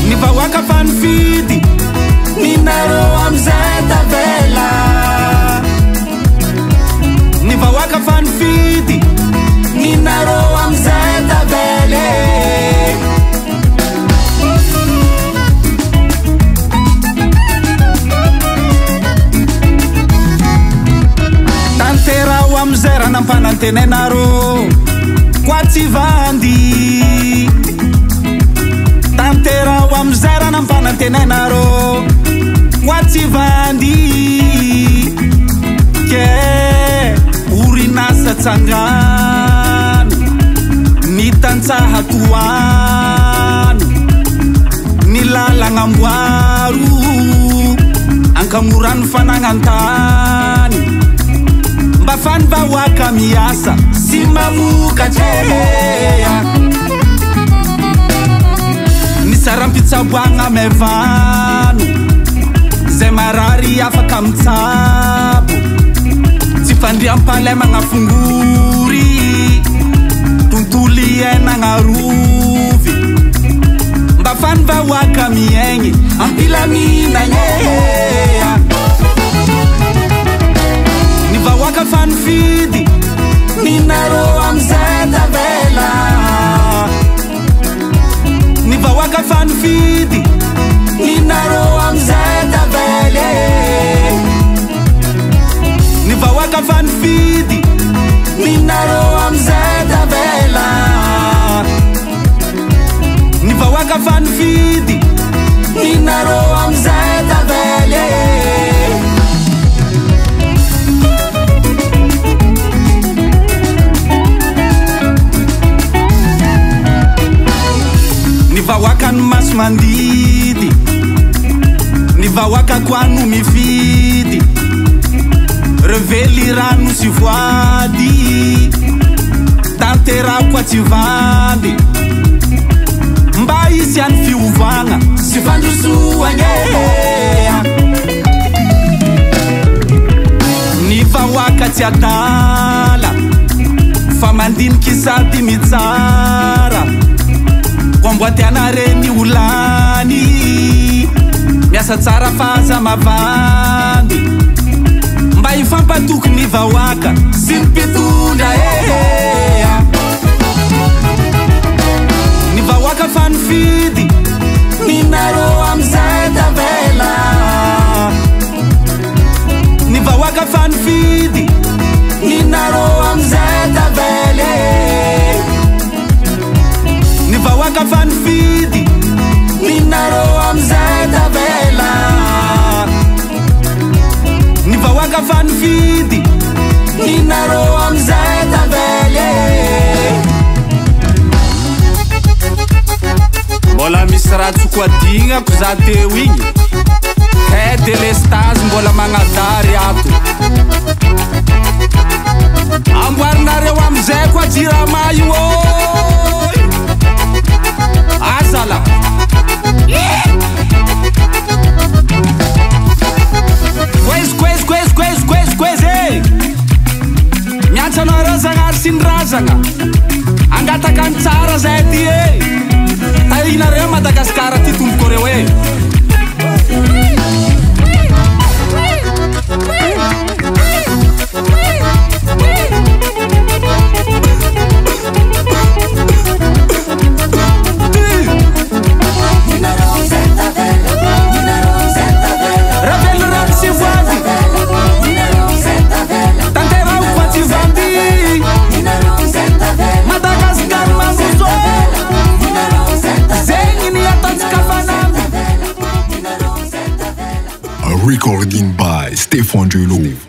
Ny vahoaka fa nifidy ny nareo amizay tavela. Ny vahoaka fa nifidy ny nareo amizay tavela. Tanteraho amizay raha nampanantenainareo koa tsy vandy. Tanteraho amizay raha nampanantenainareo koa tsy vandy. Ke orinasa tsangano ny tantsaha toano ny lalagna amboaro ankamorano fanagnantany mba fany vahoaka miasa sy mamokatra. Ny saram-pitsaboagna maivano zay marary afaka mitsabo tsy fandriampahalemagna fongory tontolo iainagna arovy mba fany vahoaka miaigny ampilaminagna. Ny vahoaka fa nifidy ny nareo amizay tavela. Ny vahoaka fa nifidy ny nareo amizay tavela. Ny vahoaka fa nifidy ny nareo amizay tavela. Ny vahoaka fa nifidy ny nareo amizay tavela. Ny vahoaka no maso mandidy, ny vahoaka koa no mifidy. Revely rano sy voady tanteraho koa tsy vandy mba hisy any fiovagna sy fandrosoagna. Ny vahoaka tsy adala fa mandiniky sady mitsara koamboatiana reny olany miasa tsara fa aza mavandy mba hifampatoky ny vahoaka sy ny mpitondra. Ny vahoaka fa nifidy ny nareo amizay tavela. Ny vahoaka fa nifidy ny nareo amizay tavela. Ny vahoaka fa nifidy ny nareo amizay tavela. Ny vahoaka fa nifidy ny nareo amizay tavela. Mbola misy raha tsy koadignako za teo igny. He délestage mbola magnadary ato. Amboarinareo amizay koa Jirama io oi. Azala. Koezy koezy koezy koezy koezy koezy e. Miantso anareo Zagnahary sy ny razagna. Angataka ny tsara zay ty e. Tahinareo Madagasikara ty tompoko reo e. Ravelo rano sy voady tanteraho koa tsy vandy Madagasikara mandroso zegny ny ataontsika fanamby. A recording by Stefan Angelo.